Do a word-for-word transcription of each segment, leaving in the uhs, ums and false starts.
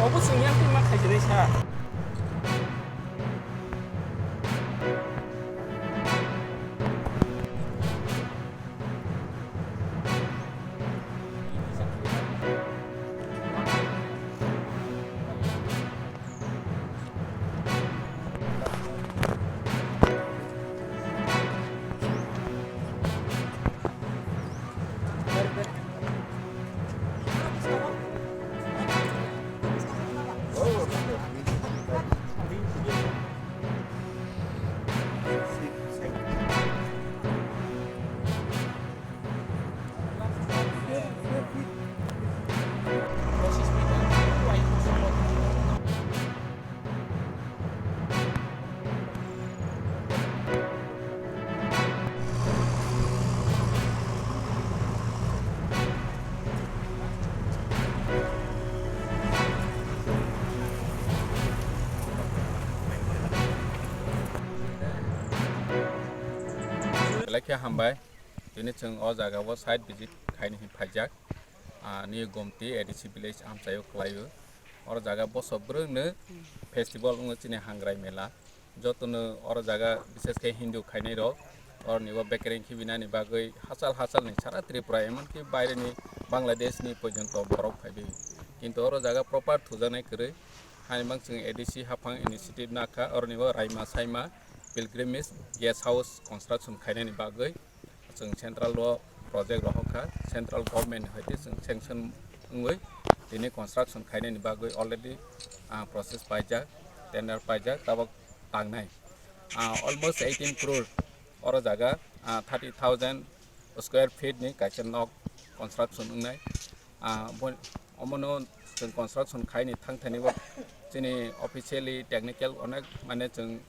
Obo chwng yang tongma khaijani sa. Belai khe hambai. Tini chwng o jaga o site visit khaina hinwi phaijak. Ah, ni Gomti A D C village amchaio kwlaio. Oro jaga bosok bwrwngno festival wngo chini Hangrai Mela. Jotono oro jaga, bishes khe Hindu khainai rok, oroni bo bekereng khibinani bagwi hachal hachal ni sara Tripura, emonki baire ni Bangladesh ni porjonto borok phaibai. Kintu oro jaga proper thujaknai kwrwi. Hani bang chwng A D C haphang initiative nakha, oroni bo raima saima pilgrimage guest house construction khainani bagwi. Chwng central o project rohor kha, central government ni hai khe chwng sanction wngwi tini construction khainani bagwi already, ah, process paijak, tender paijak, tabok tangnai. Ah, almost eighteen crore oro jaga, ah, thirty thousand square feet ni kaisa nok construction wngnai. Ah, bo-, omono chwng construction khaini thang thani bo chini officially technical onek mane chwng,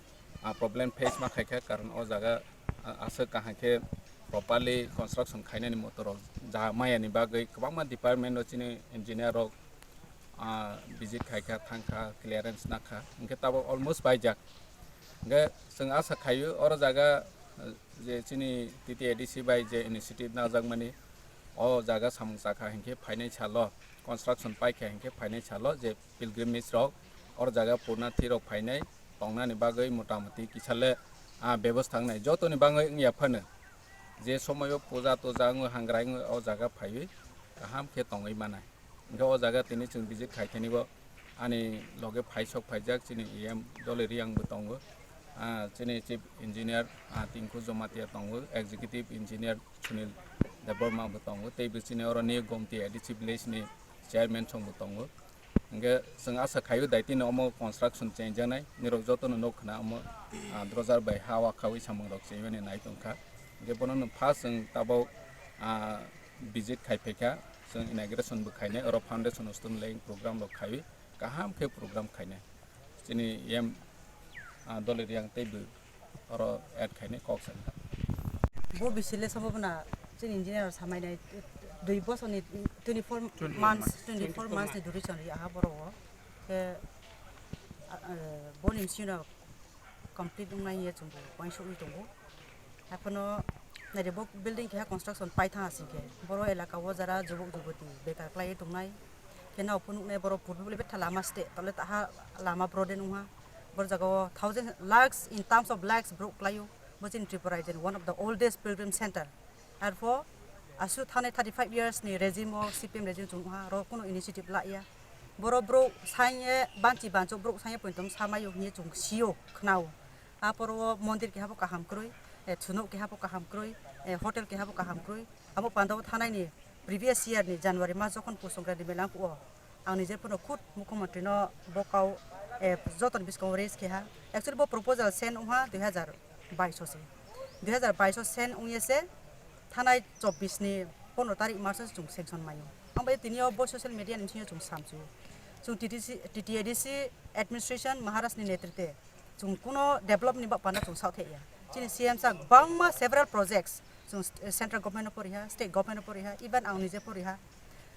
ah, problem face ma khaikha, karon o jaga, ah, aswk kaham khe properly construction khainani motorok ja mayani bagwi kwbangma department o chini engineer rok, ah, visit khaikha, thangkha, clearance nakha, hinkhe tabok almost paijak. Hinkhe chwng asa khaio oro jaga, ah, je chini T T A D C bai je initiative najakmani, o jaga samung chakha hinkhe phainai salo, construction paikha hinkhe phainai salo je pilgrimage rok oro jaga purnathi rok phainai tongnani bagwi motamuti kisa le, ah, bebostha wngnai. Jotoni bagwi wngya phano je somoio puja tuja wngwi hangrai wngwi o jaga phaiwi kaham khe tongwi manai. Hinkhe o jaga tini chwng visit khai thani bo ani loge phaisok phaijak chini E M Doloi Riyang bo tongo, ah, chini chief engineer, ah, Tinku Jamatia tongo, executive engineer Sunil Debbarma bo tongo, tei bo chini oro ni Gomti A D C village ni chairman song bo tongo. Hinkhe chwng asa khaio daitino omo construction chengjaknai, nirok jotono nuk khna omo, ah, drojar bai ha wa khawi samung rok chengmani nai tongkha. Hinkhe bono no first chwng tabok, ah, visit khai phaikha, chwng inauguration bo khainai, oro foundation stone laying program rok khaiwi kaham khe program khainai. Chini E M, ah, Doloi Riyang tei bo oro add khainai kok sani. Bo bisile sobo bwna chini engineer samai nai dui bosor ni twenty four months, twenty four months ni duration ri aha borok o. Khe, ah, ah, boni msino complete wngnai hiya chwng bo uansukwi tongo. Haiphano naidi bo building keha construction paithang asing khe boro elaka o jara jubuk jubuti bekar khlaiwi tongnai. Khe nao phunuknai borok purbi bole betha lama site tole taha lama broaden wngha. Boro jaga o thousand lakhs, in terms of lakhs borok khlaio. Bo chini Tripura ni one of the oldest pilgrim center. Arpho aswk thanai thirty five years ni regime o C P M regime chwng wngha, aro kuno initiative la ya. Boro borok sanye banchi banchok borok sanye pointom samaio hinwi chwng sio khnao. Aporo o mondir keha bo kaham kwrwi, eh, thunok keha bo kaham kwrwi, eh, hotel keha bo kaham kwrwi. Abo panda o thanai ni previous year ni January mas jokhon Pus Songkranti mela wngkha o, ang nije phano khud mukhyamantri no bo kau, eh, jotoni bwskango raise khe ha. Actually bo proposal send wngha dui hazar baish o se. Dui hazar baish o send wngya se thanai chobbish ni pondro tarik mas o chwng sanction maio. Ang bai tini o bo social media ni bisingo chwng samsu. Chwng T T C, T T A D C administration Maharaj ni netritwe chwng kuno develop ni ba panda chwng saothaiya. Chini C M sa bangma several projects chwng st-, central government no poriha, state government no poriha, even ang nije poriha.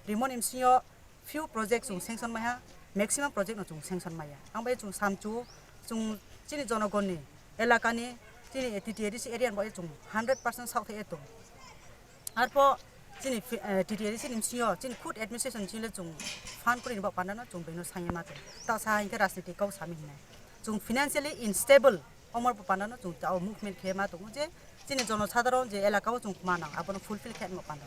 Rimoni bisingo few project chwng sanction maiha, maximum project no chwng sanction maiya. Ang bai chwng samchu, chwng chini jonogonni, elakani, chini T T A D C area ni bai chwng hundred percent saothaiya tong. Arpho chini fi- eh, T T A D C ni bisingo chini khud administration chini le chwng fund kwrwini bo pandano chwng beno sanya ma tongo. Ta sa hinkhe rajniti kok sami hinai. Chwng financially unstable omo bo pandano chwng ta movement khe ma tongo je chini jono sadharon je elaka o chwng ma nang abono fulfill khe ma panda.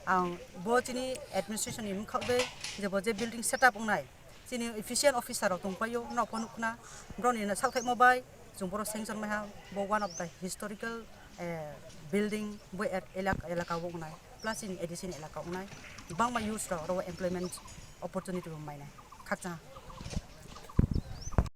Ang bo chini administration ni mkhok de je bo je building setup wngnai chini efficient officer rok tong paio no phone khna broni na sak thai mo bai chwng boro sanction mai ha bo one of the historical eh, building bo er- elak- elaka o wngnai plus in addition elaka wngnai bangma youth rok ro employment opportunity bo mainai khakcha.